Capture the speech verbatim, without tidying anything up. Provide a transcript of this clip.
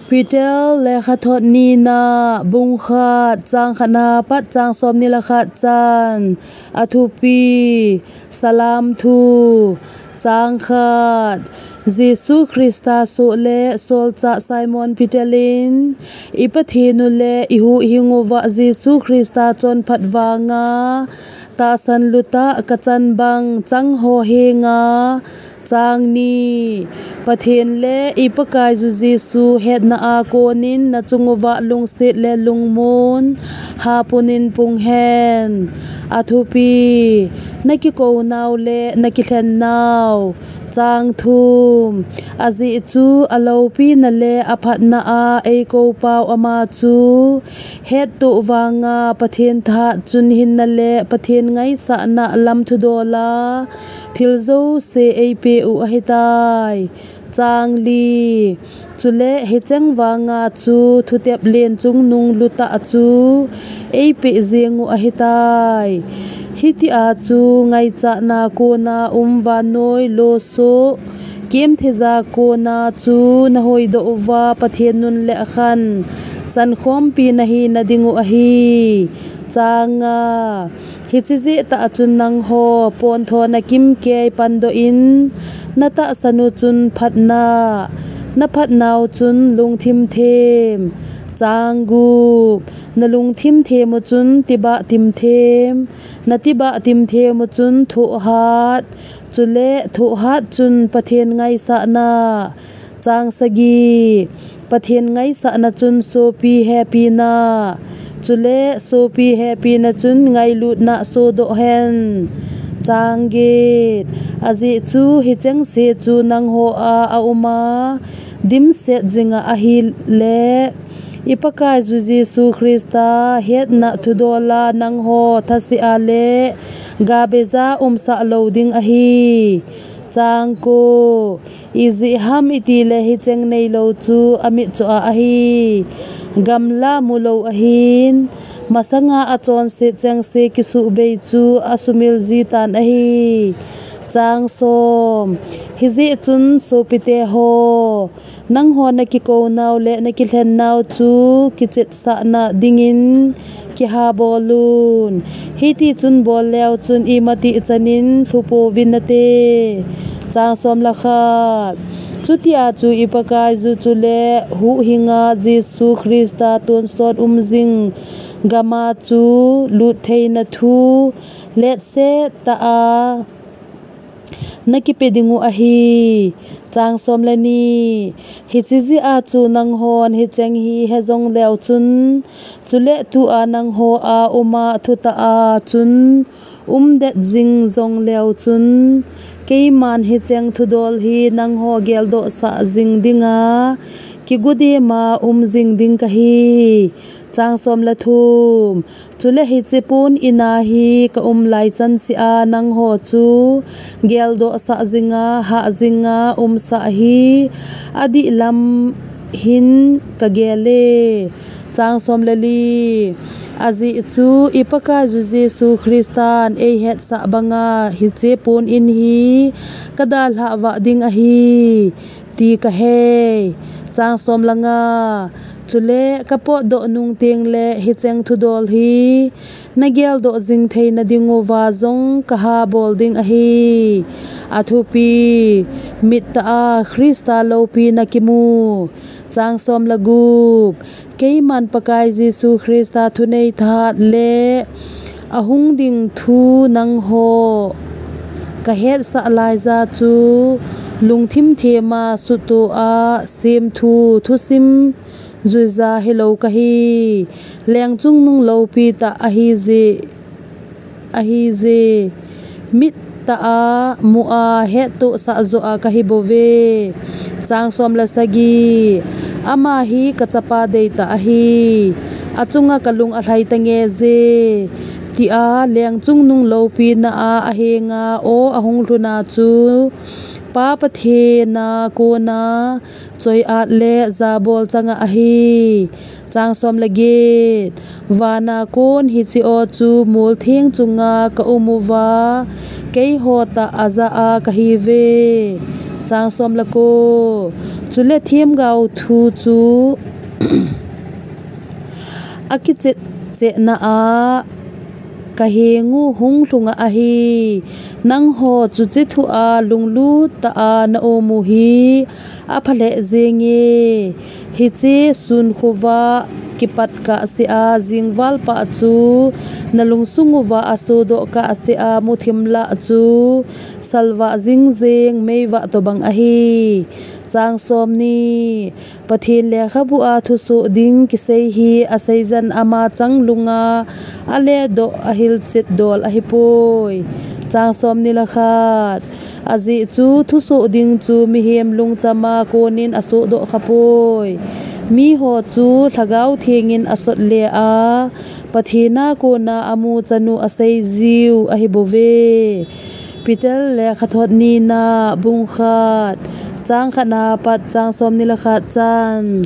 Peter lekhathot nina, bung khat, chang khatna pat chang somni le khat chan. A thupi: Salam thu. Chang khat. Jesu Christa soh le solchah Simon Peter in, i Pathen u le i huhhing uva Jesu Christa chonphat vanga tahsan lutah ka chan bang chang ho henga. Chang ni. Pathen le i Pakaiyu Jesu hetna a konin na chung uva lungset le lungmon hapun in pung hen. A thupi: Na kikou nau le na kilhen nau. Chang thum. Ajeh chu a loupina le a phatna a eikou pau ama chu hettoh vanga Pathen thahat chun hinna le Pathen ngaisahna lam thudol a thil jouse eipeh u ahitai. Chang li. Chule hicheng vanga chu thutep len chungnung lutah chu eipeh jeng u ahitai. Hitia chu ngaichatna kona um vannoi losoh, kemtheija kona chu na hoidoh uva Pathen nun le akhan chankhompi na hina ding u ahi. Chang nga. Hiche jeh tah chun nangho pontho na kimkei pandoh in, na tahsan u chun phatna, na phatnau chun lungthim them. Chang gup. Na lungthim them u chun tibah tim them, na tibah tim them u chun thohhat, chule thohhat chun Pathen ngaisahna. Chang sagi. Pathen ngaisahna chun sopi hepina, chule sopi hepina chun ngailutna sodoh hen. Chang get. Ajeh chu hicheng se chu nangho a a um a dimset jinga ahile, i Pakaiyu Jesu Christa hetna thudol a nangho thase a le gabeija umsah lou ding ahi. Chang ko. Ijeh ham itile hicheng neilou chu amitcho a ahi. Gamla mulou ahin, masanga achonset chengse kisuhbei chu asumil jitan ahi. Chang som. Hijeh chun sopite ho, nangho na kikou nau le na kilhen nau chu kichetsahna dingin kihabol un. Hitichun bol leu chun imatih chanin lhupouvin nate. Chang som le khat. Chutia chu i Pakaiyu chule huhhinga Jesu Christa tonsot umjing gama chu luttheina thu letset tah a na kipe ding u ahi. Chang som le ni. Hiche jeh a chu nanghon hicheng hi hejong leu chun, chule tua nangho a um a thutah a chun umdet jing jong leu chun, keiman hicheng thudol hi nangho geldohsah jing dinga kigudem a um jing ding kahi. Chang som le thum. Chule hiche pon in a hi ka um lai chanse a nangho chu geldohsah jinga, hah jinga umsah hi adihlam hin ka gel e. Chang som le li. Ajeh chu i Pakaiyu Jesu Christan eihetsah banga hiche pon in hi ka dalhah vah ding ahi ti ka hei. Chang som le nga. Chule ka potdoh nung tengle hicheng thudol hi na geldoh jing theina ding uva jong ka habol ding ahi. A thupi: Mittah a Christa loupina kimu. Chang som le gup. Keiman Pakai Jesu Christa thunei thahat le ahung ding thu nangho ka hetsah laija chu lungthim thema suhtoh a semthu thusim juija hilou kahi. Lengchungnung loupi tah ahije, ahije. Mittah a mu a hettohsah joh a kahi bouve. Chang som le sagi. Ama hi ka chapa deitah ahi. Achunga ka lung alhai tange je, tia lengchungnung loupina a ahenga aw ahung lhuna chu Pa Pathen a kona choi-at le jabol changa ahi. Chang som le get. Vana kon hiche aw chu moltheng chunga ka um uva, keiho tah ajah a kahiuve. Chang som le ko. Chule themgao thu chu akichet chehna a kahengu hung lhunga ahi. Nangho chuche thu a lunglut tah a na um u hi apha lheh jenge. Hiche sun khovah kipat kahsea jingval pah chu na lungsung uva asodoh kahsea muthim lah chu salvah jingjeng meivah tobang ahi. Chang som ni. Pathen lekhabu a thusoh ding kisei hi aseijan ama changlunga aledoh ahilchet dol ahipoi. Chang som ni le khat. Ajeh chu thusoh ding chu mihem lungchama konin asohdoh khapoi. Miho chu Lhagao Thengin asot le a Pathen a kona amu chanu aseijiu ahibouve. Peter lekhathot nina bung khat, chang khatna pat chang som ni le khat chan.